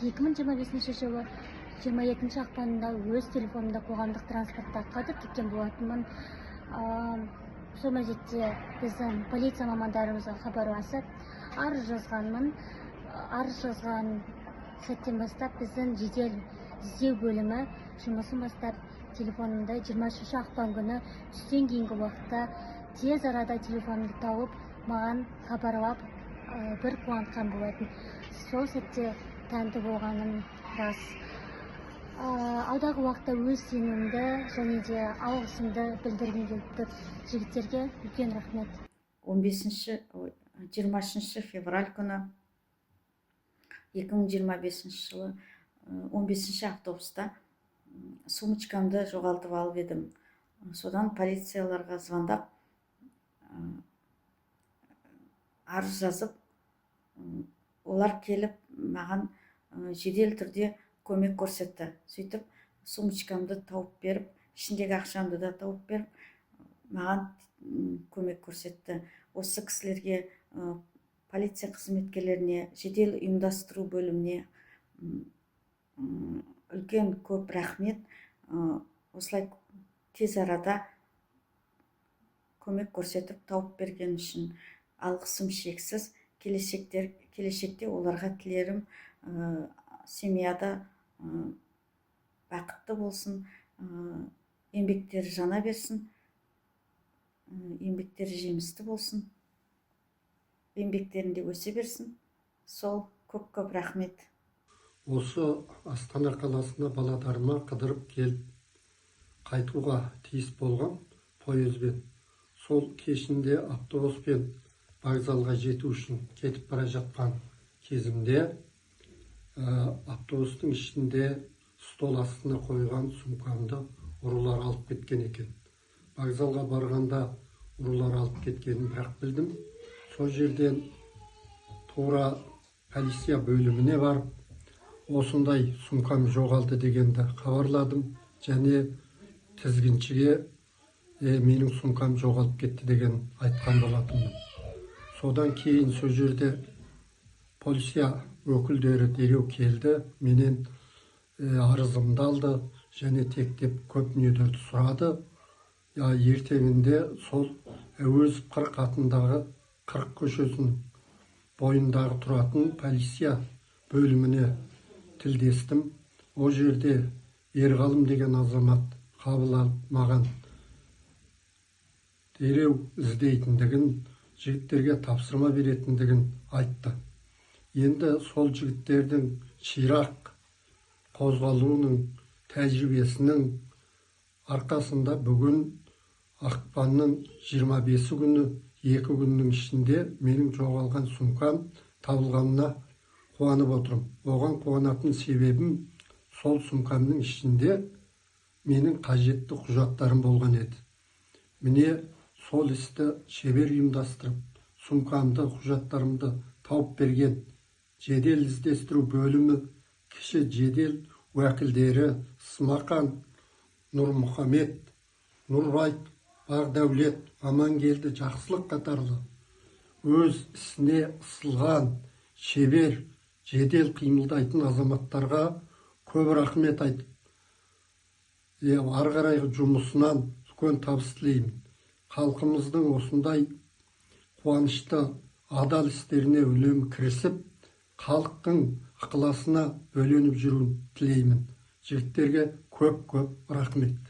2025 жылы 22 ақпанында өз телефонымды қоғамдық транспортта қалдырып кеткен болатынмын. Сол мезетте біздің полиция мамандарымызға хабарласып, арыз жазғанмын. Арыз жазған сәттен бастап біздің жедел іздеу бөлімі жұмысын бастап, телефонымды 23 ақпан күні түстен кейінгі уақытта тез арада телефонымды тауып, маған хабарлап, бір қуантқан болатын. Сол сәтте тәнті болғаным рас. Алдағы уақытта өз сенімімді және де алғысымды білдіргім келіп тұр. Жігіттерге үлкен рахмет. 15-ші, ой, 23 февраль күні 2025 жылы 15 автобуста сумочкамды жоғалтып алып едім. Содан полицияларға звондап, арыз жазып, олар келіп маған жедел түрде көмек көрсетті. Сөйтіп сумочкамды тауып беріп, ішіндегі ақшамды да тауып беріп, маған көмек көрсетті. Осы кісілерге, полиция қызметкерлеріне, жедел ұйымдастыру бөліміне үлкен көп рахмет. Осылай тез арада көмек көрсетіп, тауып берген үшін алғысым шексіз. Келешекте оларға тілерім, семьяда бақытты болсын, еңбектері жана берсін, еңбектері жемісті болсын, еңбектерінде өсе берсін. Сол, көп көп рахмет. Осы Астана қаласына балаларыма қыдырып келіп, қайтуға тиіс болғам пойызбен. Сол кешінде автобуспен вокзалға жету үшін кетіп бара жатқан кезімде автобустың ішінде стол астына қойған сумкамды ұрылар алып кеткен екен. Вокзалға барғанда ұрылар алып кеткенін бірақ білдім. Сол жерден тура полиция бөліміне барып, осындай сумкам жоғалды дегенді хабарладым және тізгіншіге менің сумкам жоғалып кетті деген айтқан болатынмын. Содан кейін сол жерде полиция өкілдері дереу келді, менен арызымды алды және тектеп көп дүниелерді сұрады. Ертеңінде сол Әуезов 40 атындағы 40 көшесінің бойындағы тұратын полиция бөліміне тілдестім. Ол жерде Ерғалым деген азамат қабыл алып, маған дереу іздейтіндігін, жігіттерге тапсырма беретіндігін айтты. Енді сол жігіттердің ширақ қозғалуының, тәжірибесінің арқасында бүгін, ақпанның 25 күні, 2 күннің ішінде менің жоғалған сумкам табылғанына қуанып отырмын. Оған қуанатын себебім, сол сумкамның ішінде менің қажетті құжаттарым болған еді. Міне, сол істі шебер ұйымдастырып, сумкамды, құжаттарымды тауып берген жедел іздестіру бөлімі кіші жедел уәкілдері Смақан, Нұрмұхамед, Нұрбай, Бағдәулет, Амангелді, Жақсылық қатарлы өз ісіне ысылған, шебер, жедел қимылдайтын азаматтарға көп рахмет айтып, ары қарайғы жұмысынан үлкен табыс тілеймін. Халқымыздың осындай қуанышты адал істеріне үнемі кірісіп, халықтың ықыласына бөленіп жүруін тілеймін. Жігіттерге көп көп рахмет.